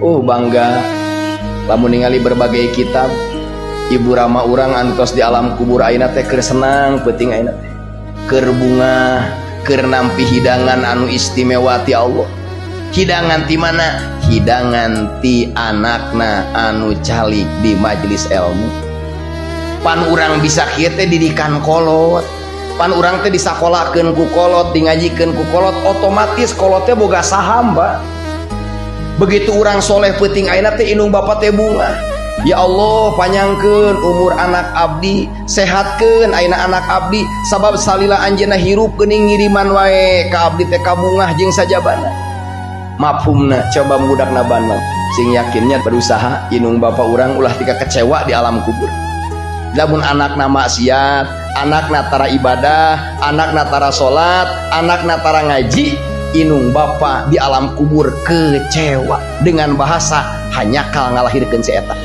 Oh, bangga lamun ningali berbagai kitab. Ibu rama urang antos di alam kubur ayeuna teh keur senang peuting ayeuna teh, keur bungah, keur nampi hidangan anu istimewa ti Allah. Hidangan ti mana? Hidangan ti anakna anu calik di majelis ilmu. Pan urang bisa kieu teh didikan kolot. Pan urang teh disakolakeun ku kolot, di ngajikeun ku kolot, otomatis kolotnya boga saham, Pak. Begitu urang soleh peuting ayeuna teh, indung bapak teh bungah. Ya Allah, panjangkeun umur anak abdi, sehatkeun ayeuna anak abdi, sabab salila anjeunna hirup geuning ngiriman wae ka abdi teh kabungah jeung sajabana. Mafhumna coba budakna Bandung sing yakinnya berusaha indung bapak urang ulah tika kecewa di alam kubur. Lamun anakna maksiat, anakna tara ibadah, anakna tara salat, anakna tara ngaji, indung bapak di alam kubur kecewa dengan bahasa, "Hanjakal ngalahirkeun si eta."